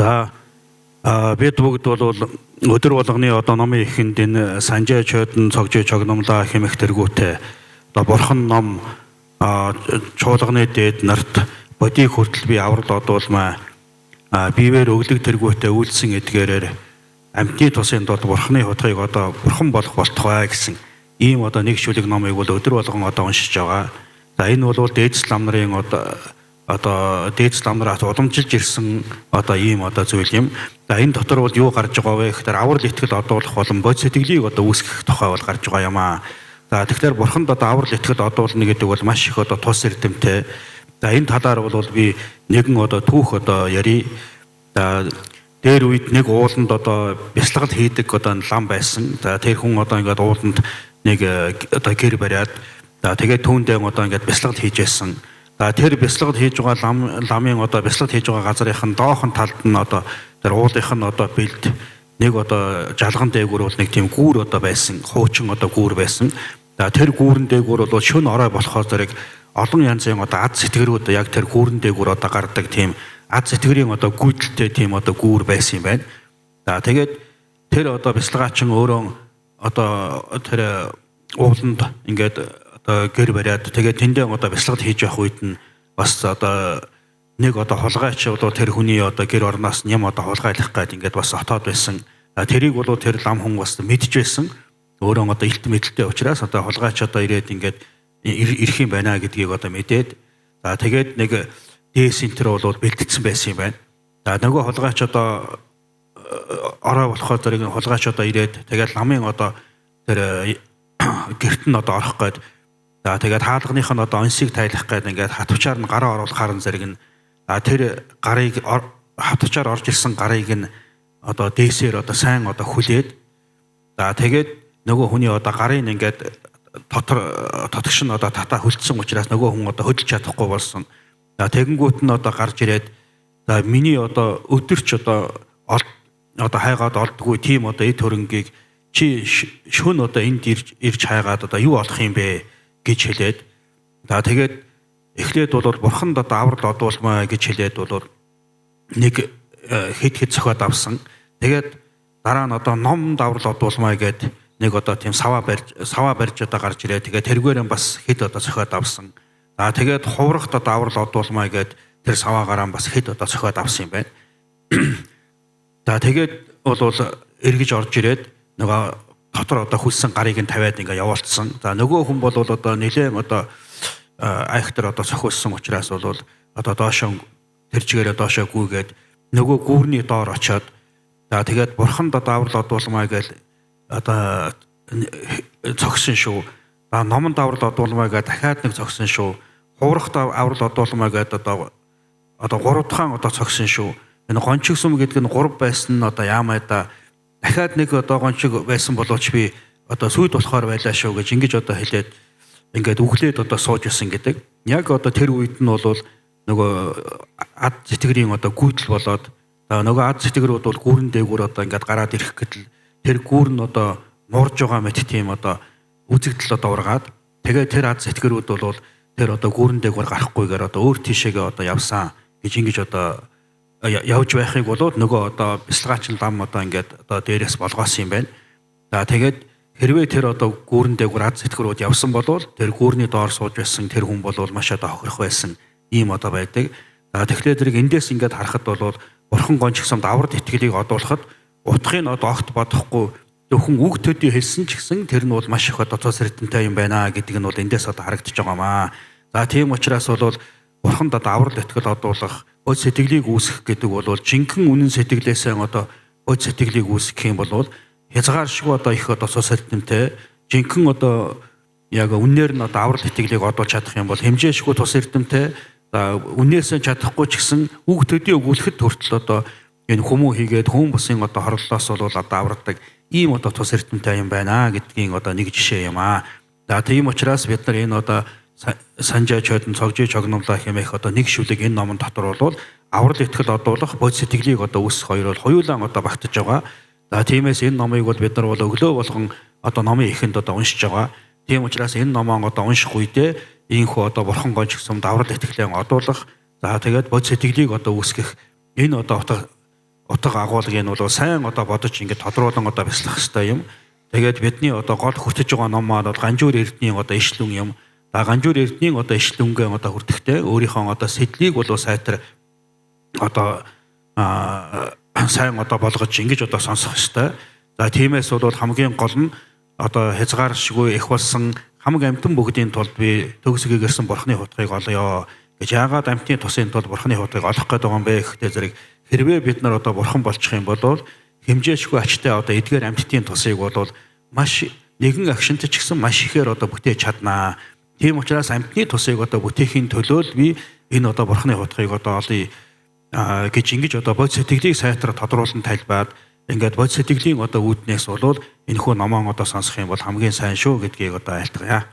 За бид бүгд бол өдөр болгоны одоо номын эхэнд энэ Санжаа чойдон цогжээ чогномлоо хэмэх тэргүүтээ одоо бурхан ном чуулганы дээд нарт бодийг хүртэл би аврал одуулмаа бивээр өглөг тэргүүтээ үйлсэн эдгээрээр амьтны тусын тулд бурханы хутгийг одоо бурхан болох болтугай гэсэн ийм одоо нэг шүлэг номыг бол өдөр болгон одоо уншиж байгаа. За энэ бол дээдс лам нарын одоо дээдс лам нараас уламжилж ирсэн одоо ийм одоо зүйл юм. За энэ дотор бол юу гарч байгаа вэ гэхээр аврал итгэл одуулах болон бод сэтгэлийг одоо үүсгэх тухай бол гарч байгаа юм аа. За тэгэхээр бурханд одоо аврал итгэл одуулна гэдэг бол маш их одоо тус эрдэмтэй. За энэ талаар бол би нэгэн одоо түүх одоо ярий. За дээр үед нэг ууланд одоо бясалгал хийдэг одоо лам байсан. За тэр хүн одоо ингээд ууланд нэг одоо гэр бариад за тэгээд түүндээ одоо ингээд бясалгал хийж байсан. За тэр бясалгал хийж байгаа ламын одоо бясалгал хийж байгаа газрынх нь доохон талд нь одоо тэр уулынх нь одоо бэлд нэг одоо жалган дээгүүр бол нэг тийм гүүр одоо байсан. Хуучин одоо гүүр байсан. За тэр гүүрэн дээгүүр бол шөн орой болохоор зэрэг олон янзын одоо ад сэтгэрүүд яг тэр гүүрэн дээгүүр одоо гардаг тийм ад сэтгэрийн одоо гүйдэлтэй тийм одоо гүүр байсан юм байна. За тэгээд тэр одоо бясалгаачин өөрөө одоо тэр ууланд ингээд одоо гэр бариад тэгээд тэндээ одоо бясалгал хийж явах үед нь бас одоо нэг одоо хулгайч бол тэр хүний одоо гэр орноос ням одоо хулгайлах гээд ингээд бас отоод байсан. Тэрийг бол тэр лам хүн бас мэдж байсан. Өөрөө одоо илт мэдлэлтэй учраас одоо хулгайч одоо ирээд ингээд ирэх юм байна гэдгийг одоо мэдээд за тэгээд нэг дээс энтер бол бэлтгэсэн байсан юм байна. За нөгөө хулгайч одоо орой болохоор зэрэг хулгайч одоо ирээд тэгээд ламын одоо тэр гэрт нь одоо орох гээд за тэгээд хаалганых нь одоо онсыг тайлах гээд ингээд хатвчаар нь гараа оруулахаар нь зэрэг нь тэр гарыг хатвчаар орж ирсэн гарыг нь одоо дээсээр одоо сайн одоо хүлээд за тэгээд нөгөө хүний одоо гарын ингээд дотор тотгш нь одоо татаа хөлдсөн учраас нөгөө хүн одоо хөдөлж чадахгүй болсон. За тэгэнгүүт нь одоо гарч ирээд за миний одоо өдөрч одоо одоо хайгаад олдгүй тийм одоо эд хөрөнгийг чи шөн одоо энд ирж хайгаад одоо юу олох юм бэ гэж хэлээд за тэгээд эхлээд бол бурханд одоо аврал одуулмаа гэж хэлээд бол нэг хэд хэд зохиод авсан. Тэгээд дараа нь одоо номд аврал одуулмаа гэд нэг одоо тийм саваа барьж одоо гарч ирээ. Тэгээд тэргээр бас хэд одоо зохиод авсан. За тэгээд хуврахт одоо аврал одуулмаа гэд тэр саваа гараа бас хэд одоо зохиод авсан юм байна. За тэгээд бол эргэж орж ирээд нөгөө дотор одоо хүлсэн гарыг нь тавиад ингээ явуулсан. За нөгөө хүн бол одоо нэлээд одоо айхтар одоо цохиулсан учраас бол одоо доошоо тэр чигээрээ доошоо гүйгээд нөгөө гүүрний доор очиод за тэгээд бурханд одоо аврал одуулмаа гэж одоо цогсон шүү. За номонд аврал одуулмаа гэж дахиад нэг цогсон шүү. Хуврахт аврал одуулмаа гэд одоо гурав дахь одоо цогсон шүү. Энэ гончиг сүм гэдэг нь 3 байсан нь одоо яамаа да дахиад нэг одоо гончиг байсан боловч би одоо сүйд болохоор байлаа шүү гэж ингэж одоо хэлээд ингээд үглээд одоо сууж исэн гэдэг. Яг одоо тэр үед нь бол нөгөө ад сэтгэрийн одоо гүйдэл болоод нөгөө ад сэтгэрүүд бол гүүрэн дээгүүр одоо ингээд гараад ирэх гэтэл тэр гүүр нь одоо нуурж байгаа мэт тийм одоо үзэгдэл одоо ургаад тэгээд тэр ад сэтгэрүүд бол тэр одоо гүүрэн дээгүүр гарахгүйгээр одоо өөр тийшээгээ одоо явсан гэж ингэж одоо явж байхыг болоод нөгөө одоо бясалгаачин лам одоо ингээд одоо дээрээс болгоосон юм байна. За тэгээд хэрвээ тэр одоо гүүрэн дээгүүр ад сэтгэрүүд явсан болвол тэр гүүрний доор сууж байсан тэр хүн бол маш одоо хохирох байсан ийм одоо байдаг. За тэгэхээр зэрэг эндээс ингээд харахад бол бурхан гончгсомд аврал итгэлийг одуулахад утгыг одоо огт бодохгүй зөвхөн үг төдий хэлсэн ч гэсэн тэр нь бол маш их одоо цус эрдэнтэй юм байна гэдэг нь бол эндээс одоо харагдаж байгаа маа. За тийм учраас бол бурханд одоо аврал итгэл одуулах, бод сэтгэлийг үүсгэх гэдэг бол жинхэнэ үнэн сэтгэлээсээ одоо бод сэтгэлийг үүсгэх юм бол хязгааршгүй одоо их одоо цус эрдэмтэй жинхэнэ одоо яг үннээр нь одоо аврал итгэлийг одуулж чадах юм бол хэмжээшгүй тус эрдэмтэй за үннээсээ чадахгүй ч гэсэн үг төдий өгүүлэхэд хүртэл одоо энэ хүмүү хийгээд хүн бусын одоо хорлолоос бол одоо авардаг ийм одоо тус эрдэмтэй юм байна гэдгийн одоо нэг жишээ юм аа. За тийм учраас бид нар энэ одоо Санжаа чойдон цогжээ чогномлоо хэмээх одоо нэг шүлэг энэ номон дотор бол аврал итгэл одуулах бод сэтгэлийг одоо үүсгэх хоёр бол хоёулаа одоо багтаж байгаа. За тиймээс энэ номыг бол бид нар бол өглөө болгон одоо номын эхэнд одоо уншиж байгаа. Тийм учраас энэ номоо одоо унших үедээ ийхүү одоо бурхан гончгсомд аврал итгэлээ одуулах за тэгээд бод сэтгэлийг одоо үүсгэх энэ одоо утга утга агуулгыг нь бол сайн одоо бодож ингээд тодруулан одоо бяцлах хэрэгтэй юм. Тэгээд бидний одоо гол хүртэж байгаа ном маань бол Ганжуур Эрдэнийн одоо ишлүн юм. За Ганжуур Эрдэнийн одоо ишлүнгээ одоо хүртэхдээ өөрийнхөө одоо сэтлийг бол сайтар одоо сайн одоо болгож ингэж одоо сонсох ёстой. За тиймээс бол хамгийн гол нь одоо хязгааршгүй их болсон хамаг амьтан бүгдийн тулд би төгсгөө гэрсэн бурхны хутгийг олъё гэж яагаад амьтны тусын тулд бурхны хутгийг олох гээд байгаа юм бэ гэхдээ зэрэг хэрвээ бид нар одоо бурхан болчих юм бол хэмжээчгүй ачтай одоо эдгээр амьтдын тусыг бол маш нэгэн агшинт ч гэсэн маш ихээр одоо бүтээж чаднаа. Тийм учраас амьтны тусыг одоо бүтээхийн төлөө л би энэ одоо бурхны хутгийг одоо олъё гэж ингэж одоо бод сэтгэлийг сайтар тодруулан тайлбаад ингээд бод сэтгэлийн одоо үүднээс болвол энэхүү номоон одоо сонсох юм бол хамгийн сайн шүү гэдгийг одоо айлтгая.